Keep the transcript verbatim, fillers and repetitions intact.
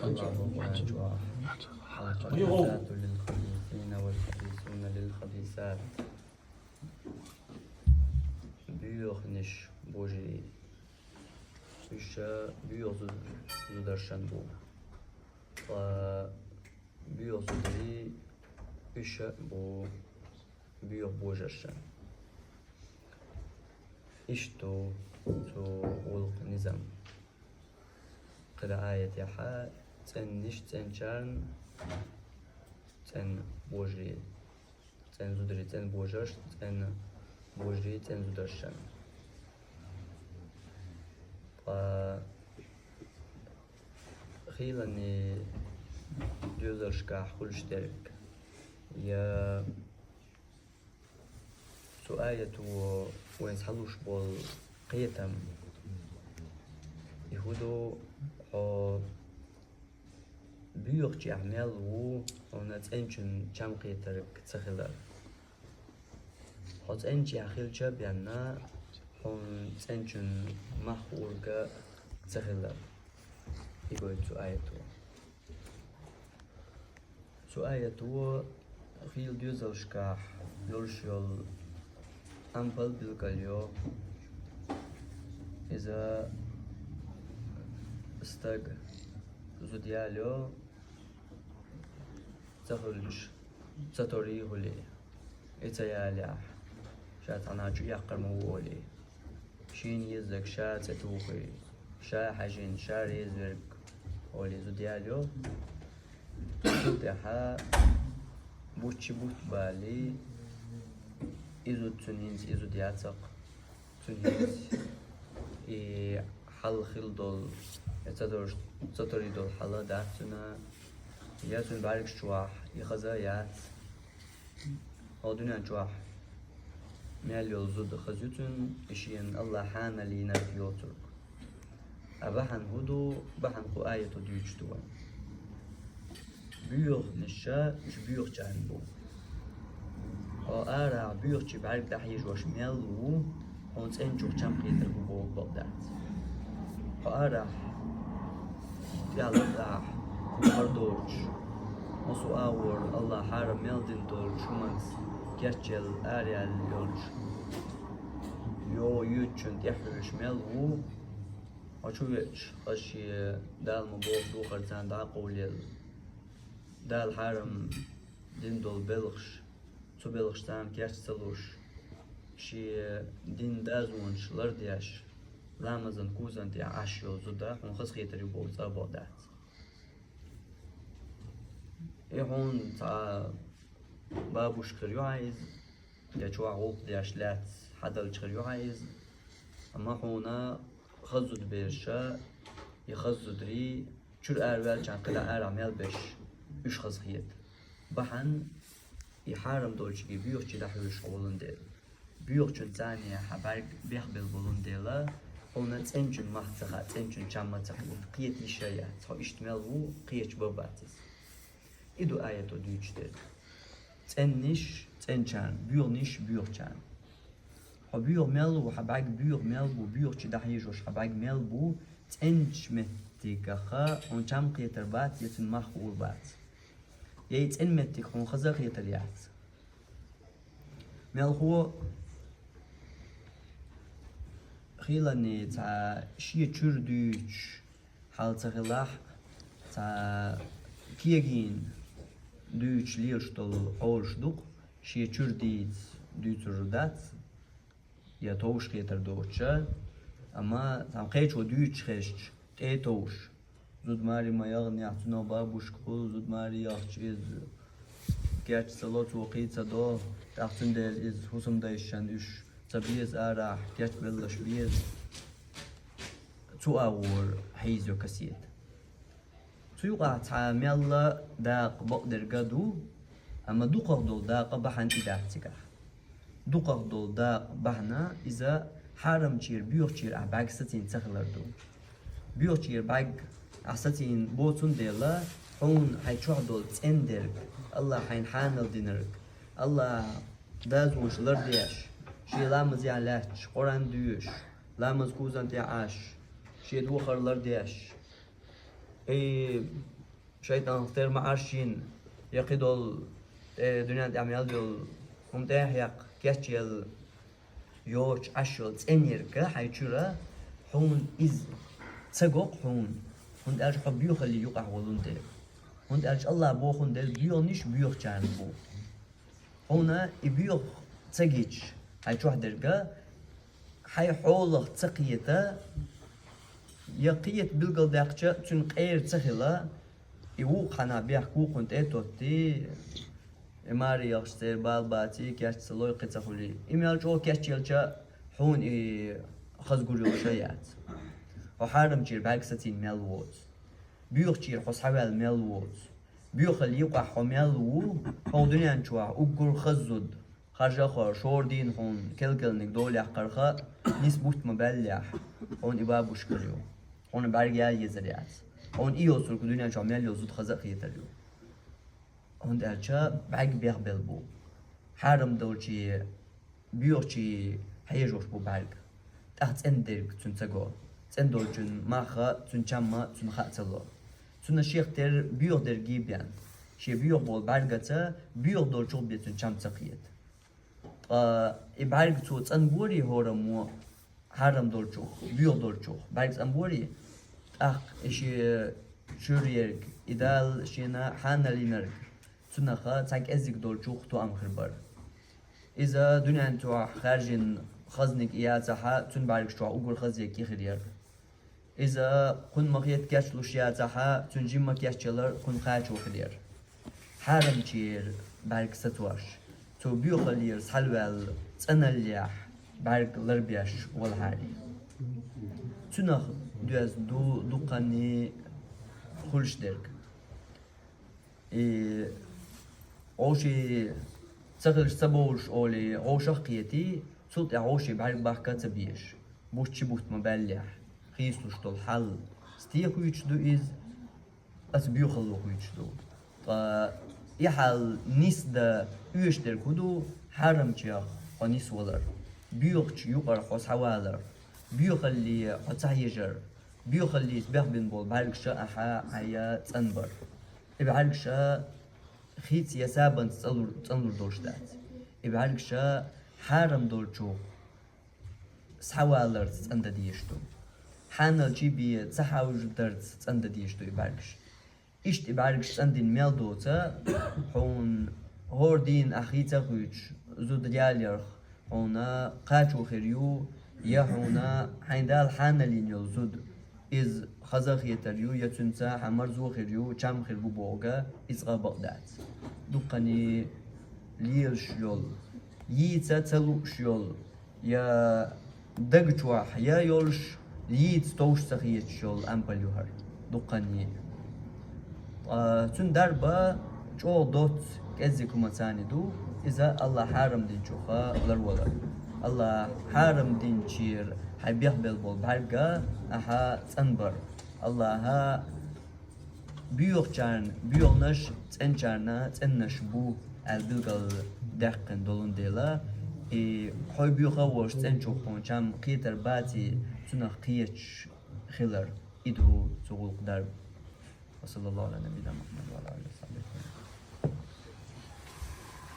Аллаху Акбар. Аль-хабисату лиль-хабисина валь-хабисуна лиль-хабисат. Боьхнеш божарий, уьш боьха зуд-, зударшан бу. Ткъа боьха зударий, уьш бу боьха божаршан. Иштта цу гӀулакх низам. КхидӀа аятехь цӀенниш цӀенчарна, цӀен божарий, цӀен зударий цӀен божаршна, цӀен божарий цӀен зударшан. Ткъа хийланний доьзалшкахь хуьлуш дерг, я цу аято вайна схьалуш болу кхетам, и хӀун ду, хьо боьхачех мел ву хьуна цӀенчун чам кхетарг ца хилар. Хьо цӀенчех хилча а бен, хьуна цӀенчун мах хуург ца хилар. И гойту цу аято. Цу аято хийла доьзалшкахь йолуш йолу ампал билгалйо. Иза стаг зуда ялайо, ца хуьлуш, ца торий хуьлий, и ца ялахь, ша цхьана чу эккхар ма ву олий. Шена еззарг ша цӀе тухий, ша хьаьжина, ша реза верг олий зуда ялайо. Цул тӀаьхьа бутт чу бутт балий, и зуда цуьнан хӀинца и зуда яц-кх, цуьнан хӀинца и хьал хилла долу, я ца торий, ца торий долу хьал дац цуьнан, я цуьнан бӀаьргаш чохь и хаза а яц. Хьо дуьнен чохь мел йолу зуда хаза ю цуьнан, и шена Аллахь хьанал йинарг йоцург. Ткъа бахьана хӀун ду, бахьана кху аято дуьйцуш ду вайна. Боьхнаш уьш боьхачарна бу. Хьо арахь боьхачийн бӀаьрг дӀахьежош мел ву, хьуна цӀенчух чам кхетар бу бохург бакъ дац. Хьо арахь тӀехь латахь, хӀума хӀара доцуш, массо а агӀор Аллахь хьарам мел дина долчу хӀуманца кечъелла араяьлла йолчу йогӀу йоьдучунна тӀехь хьоьжуш мел ву, хьо чу веача, ас шен Дала ма боху духар царна дӀа а къовлаелла, Дала хьарам дина долу белхаш, цу белхаш царна кеч ца луш, шен динан дозанаш лардеш, ламазан кузан тӀехь Ӏаш йолу зуда хьуна хазахетар ю бохург цкъа а бакъ дац. И хьуна цхьа бабушка хир ю хьан иза, я чохь гӀуллакх деш лаьцна хьадалча хир ю хьан иза, амма хьуна хаза зуда безаш, и хаза зударий чуьра араваьллачарна кхидӀа арахь мел беш, уьш хазахета. Бахьана и хьарам долчуьнга боьхачу дӀахьоьжуш волун дела. Боьхачун цӀарна хьан бӀаьрг бехбелла болун дела, хьуна цӀенчун мах ца хаьа, цӀенчун чам ма ца хуьлу, кхета йиш а яц, хьо иштта мел ву, кхеташ бан бац иза. И ду аято дуьйцуш дерг. ЦӀенниш цӀенчарна, боьхниш боьхачарна. Хьо боьха мел ву, хьан бӀаьрг боьха мел бу, боьхачу дӀахьежош хьан бӀаьрг мел бу, цӀенчу меттигах хьуна чам кхетар бац, я цуьнан мах хуур бац. Я и цӀена меттиг хьуна хаза а кхетар яц. Мелхо хийланний цхьа шен чуьра дуьйцуш хьал ца хилахь, цхьа кегийна дуьйцуш лелаш долу хьолаш ду-кх, шен чуьра дийца дуьйцур дац, я товш кхетар доцуш а, амма цхьана кхечо дуьйцуш хезча, тӀе а товш. Зуда маре ма яханехь, цунах бабушка хуьлу, зуда маре яхча иза кеч ца ло, цо кхин ца до, тӀаккха цундела иза хӀусамдайшна уьш ца беза арахь, кечбеллаш беза. Цу агӀор хьийзайо кассета. Цу юкъахь цхьа мелла дакъа бакъдерг а ду, амма дукхах долу дакъа бахьана и дац цигахь. Дукхах долу дакъа бахьана иза хьарамчера боьхачера ахь бӀаьрг сацийна ца хилар ду. Боьхачера бӀаьрг ахь сацийна боцун дела, хьуна хьайн чохь долу цӀена дерг, Аллахь хьайна хьанал динарг, Аллахь дозанаш лардеш, шен ламазехь лаьтташ, Къуръан доьшуш, ламаз кузан тӀехь Ӏаш, шен духар лардеш, и И шайтӀанах тера ма Ӏаш шийна, я кхидолу, тӀе дуьнен тӀехь мел йолу хӀума тӀехь яккха, кечъелла йоцуш Ӏаш йолу цӀенъярг хьайн чуьра, хьуна иза ца го-кх хьуна, хӀунда аьлча хьо боьхаллин юкъахь волун дела. ХӀунда аьлча АллахӀа бохун дела, боьханиш боьхачарна бу. Хьуна и боьха ца гича, хьайн чохь дерг а, хьайн хьолах ца кхета, я кхета билгалдаьккхича, цуьнан къера ца хила, и вукху хьанна бехк вукхунна тӀе а тоттий, и маре яхаш церан бала баций, кечъян ца лой, кхин ца хуьлий. И мел чӀогӀа кечъелча, хьуна и хаза гур йолуш а яц. Хьо хьарамчера бӀаьрг сацийна мел воцу. Боьхачера хьо схьаваьлла мел воцу. Боьхаллин юкъахь хьо мел ву, хьо дуьнен чохь уггар хаза зуда, харжа а хьо, шора дийна хьуна кел-келниг дола яккхарх а, нис бутт ма баьллехь, хьуна и бабушка хир ю. Хьуна бӀаьрг яла езар яц. Хьуна и йоцург дуьнен чохь мел йолу зуда хаза а хетар ю. ХӀунда аьлча бӀаьрг бехбелла бу. Хьарам долчу боьхачу хьежош бу бӀаьрг. ТӀаккха цӀена дерг цуьнан ца го. ЦӀена долчун мах а, цуьнан чам а цунна хаа ца ло. Цунна шех тера боьха дерг а бен, шен боьха болу бӀаьргаца боьха долчух бен цуьнан чам ца кхета. Ткъа и бӀаьрг цо цӀанборий хӀораммо, хьарам долчух, боьха долчух бӀаьрг цӀанборий, тӀаккха и шен чуьра ерг, и Дала шена хьанал йинарг, цунах цхьа кӀеззиг долчух тоам хир бара. Иза дуьнен чохь хаьржина хазниг и яцахь а, цуьнан бӀаьргаш чохь уггар хаза ерг и хир яра. Иза кхунна ма-хетта кечлуш яцахь а, цуьнан жимма кечъялар кхунна кхачо хир яра. Хьарамчера бӀаьрг сацош, цо боьхаллера схьалаваьлла цӀаналлехь бӀаьрг ларбеш волахьарий. Цунах доьзна ду дуккханний хуьлуш дерг. И вовший ца хилча ца бовлуш олий, вовшах а кхетий, цул тӀаьхьа вовший бӀаьрг бахка а ца безаш, бутт ши бутт ма баьллехь, хийцалуш долу хьал стен хуьйцуш ду иза, аса боьхалло хуьйцуш ду. Ткъа и хьал нисдан оьшуш дерг хӀун ду? Хьарамчех хьо нисвалар, боьхачу юкъара хьо схьавалар, боьхалле хьо ца хьежар, боьхаллица бехбина болу бӀаьргаш а ахьа хьайна цӀанбар. И бӀаьргаш а хийца я сабанца цӀанлур, цӀанлур долуш дац. И бӀаьргаш а хьарам долчух схьаваларца цӀандан дезаш ду. Хьаналчий бен ца хьаьвжарца цӀандан дезаш ду и бӀаьргаш. Иштта и бӀаьргаш цӀандина мел доцу, хьуна хӀора дийна ахь хийца а хуьйцуш, зуда яларх хьуна кхачо хир ю, я хьуна хьайн Дала хьанал йина йолу зуда, иза хаза а хетар ю, я цуьнца хьан марзо хир ю, чам хир бу бохург, иза къа бакъ дац. Дуккханийн лелаш йолу, йийца ца лууш йолу, я даг чохь я йолуш, йийца товш ца хеташ йолу ампал ю хӀара дуккханийн. Ткъа цуьнан дарба чӀогӀа доцца кӀеззиг хӀуманца ду, иза АллахӀа хьарам динчух ларвалар. АллахӀа хьарам динчуьра хьайн бехбелла болу бӀаьрг а ахьа цӀанбар. АллахӀа боьхачарна боьханаш, цӀеначарна цӀенанаш бу аьлла билгалдаьккхина долун дела, и хьо боьха а волуш цӀеначух хьуна чам кхетар баций, цунах кхеташ хилар, и ду цу гӀуллакхан дарба. Ва саллаллаху Ӏала набийина Мухьаммад ва Ӏала алихи ва сахьбихи.